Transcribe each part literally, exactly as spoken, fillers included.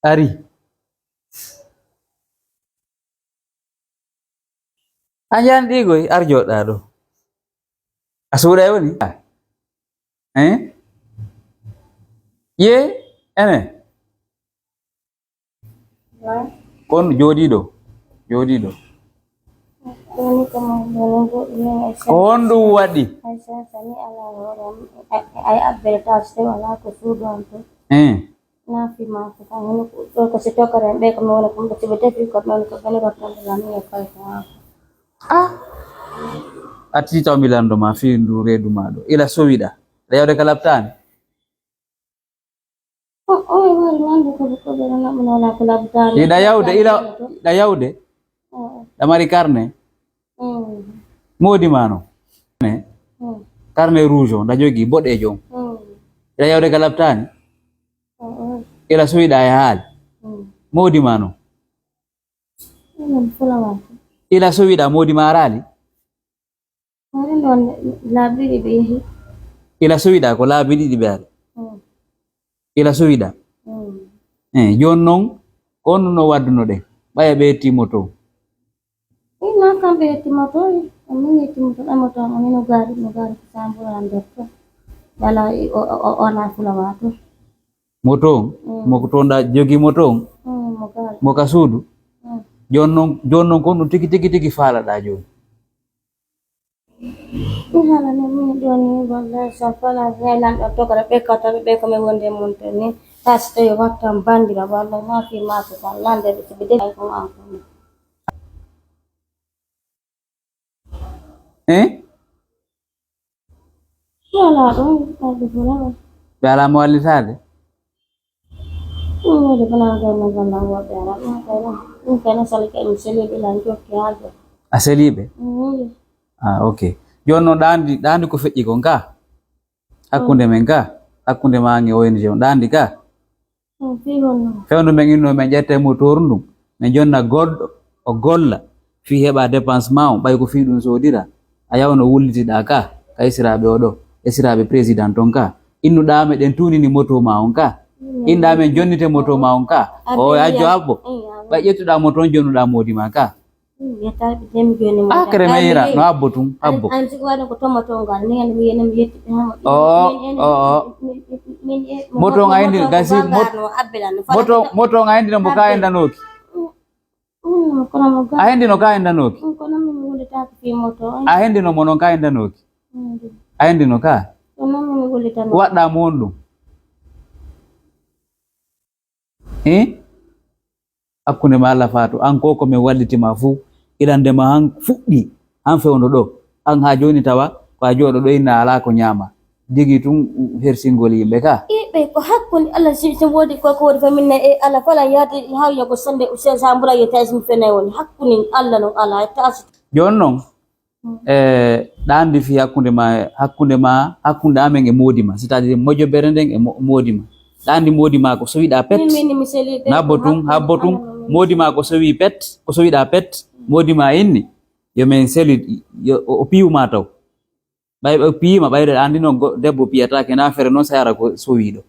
Ari. A njaani ɗiigoy, ar jooɗaa ɗo. A suuɗay woni? Eh? Ye? Ene? Kon jooɗii ɗo. Jooɗii ɗo. Ko honɗum waɗi? Ay abbere ta so tawi alaa ko suudu am to. Eh. Naafi maako kan, hono ko, ɗo ko si tokaren ɓe ko mi woni ko, si ɓe defi ko mi woni ko, ɓe ni rottande lan mi e fay ko maako. Ah! A titi taw mi lanndo ma fii ndu reedu ma ɗo. Ila sowiɗa. Ɗa yawde ka labtaani? O, o, e wari wande ko, ko ɓe ɗon naɓɓuno wala ko labtaani. Iɗa yawde, ila, iɗa yawde? O, o. Ɗa mari karne? Mm. Moodi ma no? Ne? Mm. Karne rouge on, ɗa jogii boɗeejo on. Mm. Iɗa yawde ka labtaani? Mm, mm. Ila sowiɗa e haali. Mm. Moodi ma no? Ila sowiɗa moodi ma araali? Wari noon laabi ɗiɗi ɓe yehi. Ila sowiɗa ko laabi ɗiɗi ɓe ari? Mm. Ila sowiɗa? Mm. Eh, jooni noon, ko honɗum no waddunoɗen? Ɓaya ɓe yetti moto. Ina kam ɓe yetti moto, o min yetti moto, ɗa moto, o min o gaari, mo gaari ko sambura nder to. Wala o, o, o, o na fulawa to. Moto on? Mm. Mo ko toon ɗa jogii moto on? Mm, mo gaari. Mo ka suudu? Mm. Jooni noon, jooni noon ko honɗum tigi, tigi, tigi faalaɗa jooni? Mi haala ne min jooni, wallahi, so fala, ne lanɗo tokore ɓe kawta ɓe, ɓe ko mi wonde mun to ni. Haa so tawi wattan bandira, wallahi, na fi maako tan, lande ɓe, so ɓe defi ko an ko. Eh? Mi alaa ɗon, ɓayde fula ɗon. Ɓe alaa mo wallitaade? Ɗum woni ko nan gayno gandal woɓɓe alaa. Ɗum kay non, ɗum kay non sali kay mi seli ɓe lan jokki haa jokki. A seli ɓe? Mm. Ah, ok. Jooni noon ɗa anndi, ɗa anndi ko feƴƴi kon ka? Hakkunde men ka? Hakkunde ma e O N G on, ɗa anndi ka? Mm, fii honno? Fewndo men inno men ƴetta e mo tooru ndun. Men jonna goɗɗo, o golla. Fii heɓa dépense ma on, ɓay ko fii ɗum soodira. A yaw no wullitiɗaa ka, ka esiraaɓe o ɗo, esiraaɓe président on ka. Innuɗaa men ɗen tuunini moto ma on ka. Mm. Inɗaa men jonnite moto ma on ka. Abbe o ajjo abbo. Mm, abbe. Ɓay ƴettuɗaa moto on jonnuɗaa moodi ma ka. Mm, yettaaɓe jemi jooni mo. Ah, kere meyira, no abbo tun, abbo. An, an siko waɗa ko tomato ngal, ni en mi yena mi yetti ɓe hamo. Oo, oo. Moto on a indi, gasi, mot-, moto, moto on a indi no mbo ka endanooki. Mm, mm, kono mo ga-, a indi no ka endanooki. Mm, kono min mi wullitaaki fii moto on. A indi no mo non ka endanooki. Mm. A indi no ka. Kono min mi wullitano. Waɗɗaa mo on ɗum. Eh? Hakkunde ma Allah faatu, an ko ko min walliti ma fuu, ilande ma han fuɗɗi, han fewndo ɗo. An haa jooni tawa, ko a jooɗo ɗo inna alaa ko ñaama. Digi tun hersingol yimɓe ka. Iɓe ko hakkunde Allah si, si woodi ko, ko woodi fa minna e Allah fala yaade haa yogo sande, se sambura yo taasi mi fene woni. Hakkunde Allah non alaa, taasi. Jooni non, Mm. Eh, ɗa anndi fii hakkunde ma, hakkunde ma, hakkunde amen e moodi ma, c'est-à-dire mojobere nden e mo-, moodi ma. Ɗa anndi moodi ma ko sowiɗa pet. Min, min, mi seli de. Habbo tun, habbo tun. Moodi ma ko sowi pet, ko sowiɗa pet. Moodi ma inni, yo men seli, yo, o, o piyu ma taw. Ɓay o piyi ma, ɓay ɗa anndi non go-, debbo piyataake na fere non sayara ko sowiɗo.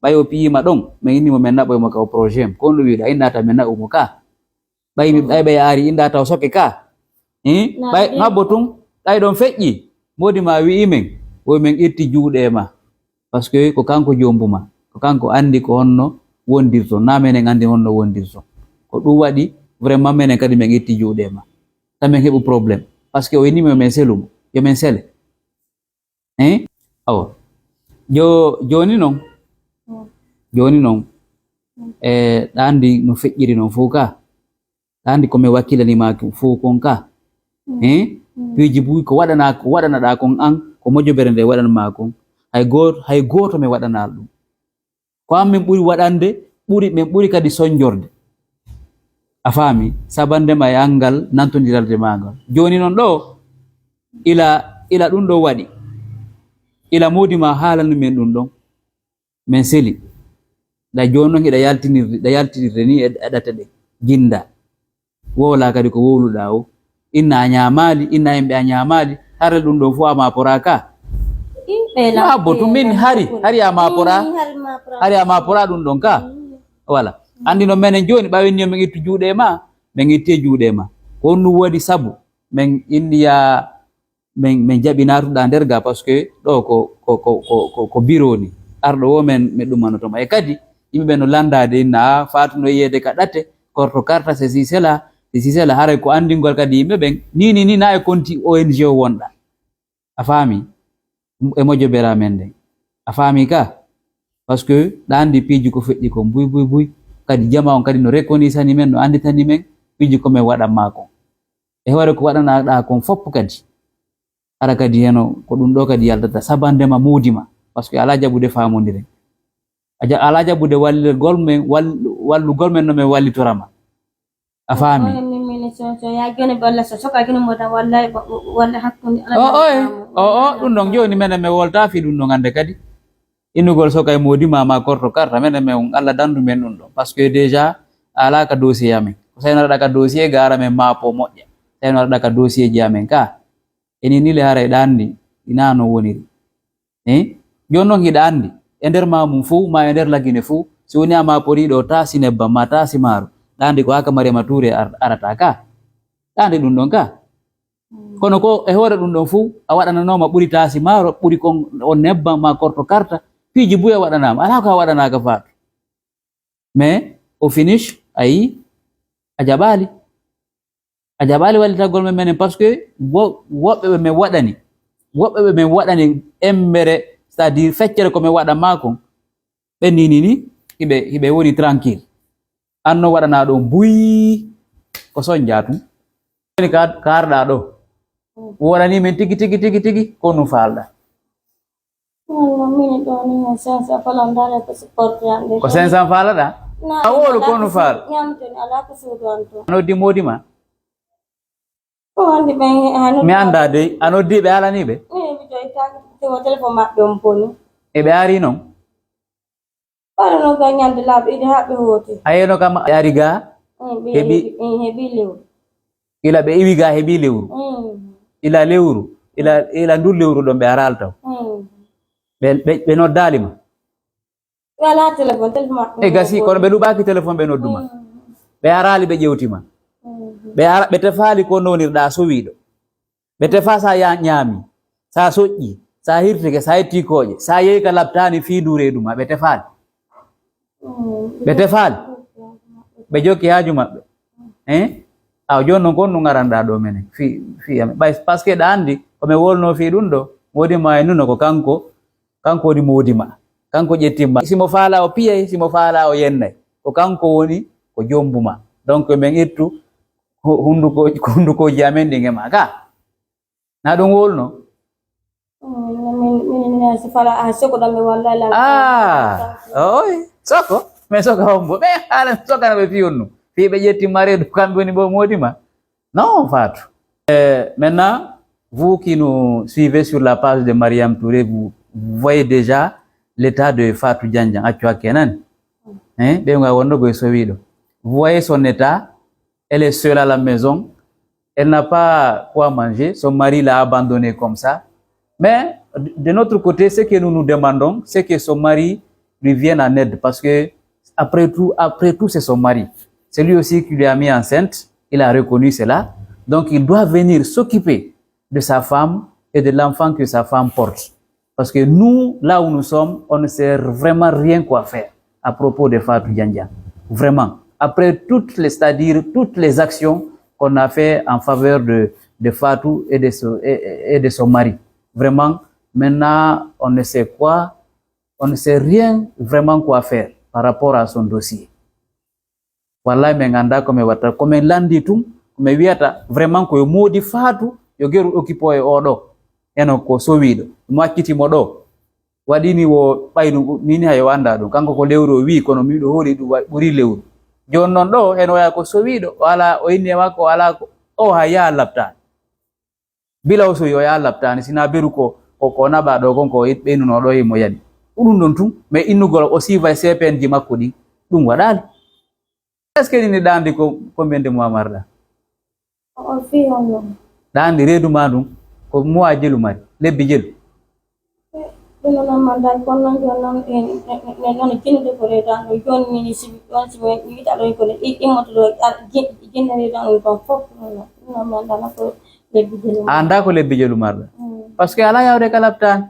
Ɓay o piyi ma ɗon, men inni mo men naɓoy mo ka o projet am. Ko on ɗo wiɗa, inna ta men naɓu mo ka. Ɓay mi, ɓay ɓe yaari inda taw soke ka. Hin? Ɓay habbo tun, ɗay ɗon feƴƴi. Moodi ma wi'i men, o men itti juuɗe ma. Parce que ko kanko jombu ma. Ko kanko andi ko honno wondirton. Na menen andi honno wondirton. Ko ɗum waɗi vraiment menen kadi men itti juuɗe ma. Ta men heɓu problème. Parce que o inni men, men selu mo. Yo men sele. Hein? Awa. Jo-, jooni non. Mm. Jooni non. Mm. E, ɗa andi no feƴƴiri non fof ka. Ɗa andi ko mi wakkilani ma fof kon ka. Mm. Hein? Mm. Piiji buy ko waɗana, ko waɗanaɗa kon an, ko mojobere nde waɗan ma kon. Hay gooto, hay gooto mi waɗana ɗum. Ko an min ɓuri waɗande, ɓuri, min ɓuri kadi sonjorde. A faami? Sabande ma e an ngal nantondiralde ma ngal. Jooni non ɗo, ila, ila ɗum ɗo waɗi. Ila moodi ma haalani min ɗum ɗon. Min seli. Ɗa jooni non hiɗa yaltinirde, ɗa yaltinirde ni e, e ɗate ɗe. Jinda. Wowla kadi ko wowluɗaa o. Inna a ñaamaali, inna yimɓe a ñaamaali. Hara ɗum ɗon fof a ma pora ka. Ɓe no abbo tun min hari, hari a ma pora. Mm, hari ma pora. Hari a ma pora ɗum ɗon ka. Mm. Voilà. Anndi no menen jooni, ɓaawinni yo men ittu juuɗe ma, men itti e juuɗe ma. Ko honɗum waɗi sabu men inniya men, men jaɓi naatuɗa nder ga, parce que ɗo ko, ko, ko, ko, ko, ko biro ni. Arɗo wo men, men ɗummanotoma. E kadi, yimɓe ɓe no landaade inna, a, Faatu no yeede ka ɗate, korto karta, ceci, cela, ceci, cela. Haray ko anndingol kadi yimɓe ɓen. Ni, ni, ni, na e konti O N G o wonɗa. A faami? E mojobere amen nden. A faami ka? Parce que ɗa anndi piiji ko feƴƴi kon buy, buy, buy. Kadi jama on kadi no rekonisani men, no annditani men piiji ko men waɗan maa kon. E hoore ko waɗanaɗa kon fop kadi. Hara kadi heno ko ɗum ɗo kadi yaltata sabandema moodi ma. Parce que alaa jaɓude faamondiren. A ja-, alaa jaɓude wallirgol men, wal-, wallugol men no men wallitora ma. A faami? Oɗon min, min so, so yaa jooni ɓe walla so soka jooni mo tan walla, walla hakkunde ala O, oy, o, o, ɗum ɗon jooni menen mi wolta fii ɗum ɗon hannde kadi. Innugol soka e moodi ma, ma korto karta, menen men on Allah dandu men ɗum ɗon. Parce que déjà, a alaa ka dossier amen. Ko tawi no aɗa ka dossier, gaara men maapo moƴƴa. Tawi no aɗa ka dossier ji amen ka. Enen ni le haray ɗa anndi, ina no woniri. Eh? Jooni noon hiɗa anndi, e nder ma mum fof, ma e nder Lagine fof, si woni a ma poriiɗo taasi nebbam, ma taasi maaro, ɗa anndi ko haka Mariama Touré ar-, arata ka. Ɗa anndi ɗum ɗon ka. Kono ko e hoore ɗum ɗon fof, a waɗananooma ɓuri taasi maaro, ɓuri kon on nebbam, ma korto karta, piiji buy a waɗanaama. Alaa ko a waɗanaaka Faatu. Mais au finish, a yii, a jaɓaali. A jaɓaali wallitagol men menen, parce que wo-, woɓɓe ɓe men waɗani, woɓɓe ɓe men waɗani emmere, c'est-à-dire feccere ko men waɗan maa kon, ɓe ni, ni, ni, hiɓe, hiɓe woni tranquille. An no waɗanaa ɗon buy, ko soñjaa tun. Woni ka, ka arɗaa ɗo. Woɗanii men tigi, tigi, tigi, tigi, ko nu faalɗaa. Non, non, mini ɗo ni, cinq cents fala ndaare ko supporte an ɗe. Ko cinq cents falaɗa? Non, a wolu alaa ko nu su-, faal. Ñamde ni, alaa ko suudu an to. A noddi moodi ma? Ko wonde ɓen, a noddi mi anndaa dey. A noddi ɓe, alanii ɓe? Mi, mi joytaaki, te wo téléphone maɓɓe on boni. E ɓe ari non? Ɓaɗa non ga ñande laaɓi ɗiɗi haa ɓe hooti. A yeno kam ɓe ari ga? Mm, ɓe heɓi, heɓi, mm, heɓi lewru. Ila ɓe iwi ga heɓi lewru. Mm. Ila lewru. Ila, ila ndu lewru ɗon ɓe araali taw. Mm. Ɓe, ɓe, ɓe noddaali ma? Ɓe alaa téléphone, téléphone maɓɓe e gasi, kono ɓe luɓaaki téléphone ɓe noddu ma. Mm. Ɓe araali ɓe ƴewti ma. Mm. Ɓe ara, ɓe tefaali ko nonirɗa sowiiɗo. Ɓe tefa sa ya ñaami, sa soƴƴi, sa hirtike, sa yetti kooƴe, sa yehi ka labtaani fii ndu reedu ma, ɓe tefaali. Mm. Ɓe tefaali. Ɓe jokki haaju maɓɓe. Eh? Awa jooni non ko honɗum ngaranɗaa ɗo menen? Fii, fii amen. Ɓay, parce que ɗa anndi, ko mi wolno fii ɗum ɗo, moodi ma e nuno ko kanko, kanko woni moodi ma. Kanko ƴettimma. Si mo faalaa o piyay, si mo faalaa o yennay. Ko kanko woni ko jombu ma. Donc men ittu hu-, hunduko-, hundukooji amen ɗin e ma ka. Na ɗum wolno? Mm, min, min, min, min, si fala, ah, soko ɗon ɓe walla lan. Ah, oy, soko? Mais soko hombo? Ɓe haala sokana ɓe fii honno? Fii ɓe ƴetti ma reedu, kamɓe woni ɓe moodi ma? Non, Fatou. Euh, maintenant, vous qui nous suivez sur la page de Mariam Touré, vous, vous voyez déjà l'état de Fatou Diandian, accu hakke nani? Hein? Ɓe nga wonno goy sowiiɗo. Vous voyez son état? Elle est seule à la maison. Elle n'a pas quoi manger. Son mari l'a abandonnée comme ça. Mais de notre côté, ce que nous nous demandons, c'est que son mari lui vienne en aide. Parce que, après tout, après tout, c'est son mari. C'est lui aussi qui lui a mis enceinte. Il a reconnu cela. Donc, il doit venir s'occuper de sa femme et de l'enfant que sa femme porte. Parce que nous, là où nous sommes, on ne sait vraiment rien quoi faire à propos de Fatou Diandian. Vraiment. Après toutes les, c'est-à-dire toutes les actions qu'on a fait en faveur de, de Fatou et de, ce, et, et de son mari. Vraiment, maintenant, on ne sait quoi, on ne sait rien vraiment quoi faire par rapport à son dossier. Wallahi, min anndaa ko min watta. Ko min lanndii tun, ko min wiyata vraiment ko yo moodi Faatu, yo geru occupoo e oo ɗoo. Eno ko sowiiɗo, mo acciti mo ɗoo. Waɗi ni wo ɓaynu, min hay o anndaa ɗum. Kanko ko lewru o wii, kono miɗo hooli ɗum wa-, ɓuri lewru. Jooni noon ɗoo, heno waya ko sowiiɗo, o alaa, o inni e makko, o alaa ko, o haa yaa labtaani. Bila o sowi o yaa labtaani, sina beru ko, ko, ko naɓa ɗo kon, ko it-, ɓeynuno ɗo e mo yani. Ko ɗum ɗon tun, mais innugol o siifa e C P N ji makko ɗin, ɗum waɗaali. Est-ce que ni ɗaandi ko, ko mbende mo amarɗa? O fii honno? Ɗaandi reedu ma ndun, ko mois jelu mari, lebbi jelu. Ɗum noon mi anndaani, kono noon jooni noon en noon jinnude ko reedaanɗo jooni, min sibi ɗoon si min yiita ɗo ko ne immoto ɗo jinne reedaanɗo ɗon fof. Ɗum noon mi anndaani ko lebbi jelu. A anndaa ko lebbi jelu marɗa? Par ce que alaa yawde ka labtaani.